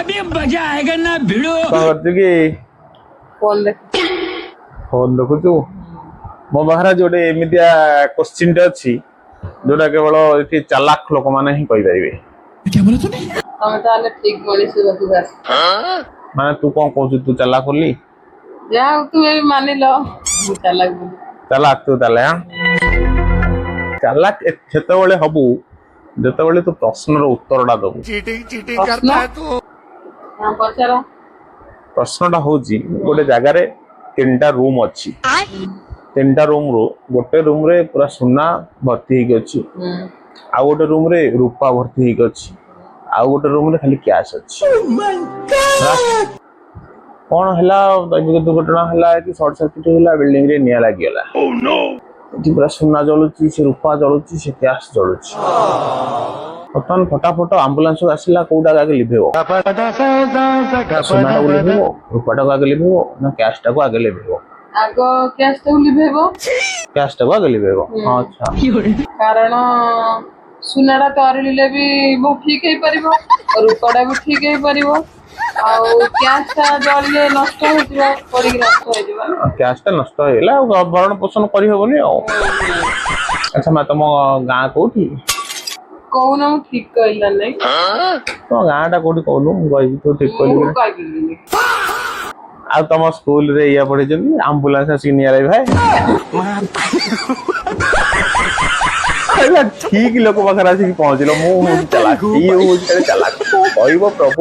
अभी मजा आएगा ना भिड़ो। କଣ କରୁଛୁ କି? ଫୋନ ଦେଖ। ଫୋନ ଦେଖୁଛୁ। ମୋ ପାଖରେ ଆଜି ଗୋଟେ ଏମିତିଆ କୋଶ୍ଚିନ୍ ଟେ ଅଛି, ଯୋଉଟା କେବଳ ଏଠି ଚାଲାକ ଲୋକମାନେ ହିଁ କହିପାରିବେ। ତମେ ତାହେଲେ ଠିକ ମଣିଷ ପାଖକୁ ଆସ। ମାନେ ତୁ କଣ କହୁଛୁ, ତୁ ଚାଲାକ ବୋଲି? ଯାହା ହଉ, ତୁମେ ବି ମାନିଲ ମୁଁ ଚାଲାକ ବୋଲି। ଚାଲାକ ତୁ ତାହେଲେ? ଆଁ, ଚାଲାକ ସେତେବେଳେ ହବୁ ଯେତେବେଳେ ତୁ ପ୍ରଶ୍ନର ଉତ୍ତରଟା ଦବୁ। ପ୍ରଶ୍ନ? ହଁ, ପଚାର। ପ୍ରଶ୍ନଟା ହଉଛି, ଗୋଟେ ଜାଗାରେ ତିନିଟା ରୁମ୍ ଅଛି। ତିନିଟା ରୁମ୍ ରୁ ଗୋଟେ ରୁମ୍ ରେ ପୁରା ସୁନା ଭର୍ତ୍ତି ହେଇକି ଅଛି, ଆଉ ଗୋଟେ ରୁମ୍ ରେ ରୂପା ଭର୍ତ୍ତି ହେଇକି ଅଛି, ଆଉ ଗୋଟେ ରୁମ୍ ରେ ଖାଲି କ୍ୟାସ୍ ଅଛି। ହେଲା? କଣ ହେଲା, ଦୈବିକ ଦୁର୍ଘଟଣା ହେଲା କି ସର୍ଟ ସର୍କିଟ ହେଲା, ବିଲ୍ଡିଂ ରେ ନିଆଁ ଲାଗିଗଲା। ଏଠି ପୁରା ସୁନା ଜଳୁଛି, ସେ ରୂପା ଜଳୁଛି, ସେ କ୍ୟାସ୍ ଜଳୁଛି। ବର୍ତ୍ତମାନ ଫଟାଫଟ ଆମ୍ବୁଲାନ୍ସ ଆସିଲା, କୋଉଟା ଆଗେ ଲିଭେଇବ? ସୁନାଟାକୁ ଲିଭେଇବ, ରୂପାଟାକୁ ଆଗେ ଲିଭେଇବ ନା କ୍ୟାସ୍ ଟାକୁ ଆଗେ ଲିଭେଇବ? ଆଗ କ୍ୟାସ୍ ଟାକୁ ଲିଭେଇବ। କ୍ୟାସ୍ ଟାକୁ ଆଗେ ଲିଭେଇବ, ହଁ, ଆଚ୍ଛା। କାରଣ ସୁନାଟା ତରଳିଲେ ବି ଠିକ ହେଇପାରିବ, ରୂପାଟା ବି ଠିକ ହେଇପାରିବ, ଆଉ କ୍ୟାସ୍ ଟା ଜଳିଲେ ନଷ୍ଟ ହେଇଯିବ, ପଡିକି ନଷ୍ଟ ହେଇଯିବ ନା। କ୍ୟାସ୍ ଟା ନଷ୍ଟ ହେଇଗଲା ଆଉ ଭରଣ ପୋଷଣ କରିହବନି ଆଉ। ଆଚ୍ଛା ମା, ତମ ଗାଁ କୋଉଠି? କହୁନ, ମୁଁ ଠିକ କହିଲା ନାଇଁ? ତମ ଗାଁ ଟା କୋଉଠି କହୁନୁ, ମୁଁ କହିବି ତୁ ଠିକ କହିଲୁ ମୁଁ କି ନା। କହିପାରିବିନି। ଆଉ ତମ ସ୍କୁଲରେ ଇଆ ପଢେଇଛନ୍ତି, ଆମ୍ବୁଲାନ୍ସ ଆସିକି ନିଆଁ ଭାଇ? ଠିକ ଲୋକ ପାଖରେ ଆସିକି ପହଞ୍ଚିଲ। ମୁଁ ହଉଛି ଚାଲାକ, ଇଏ ହଉଛି ଚାଲାକ। କଣ କହିବ ପ୍ରଭୁ।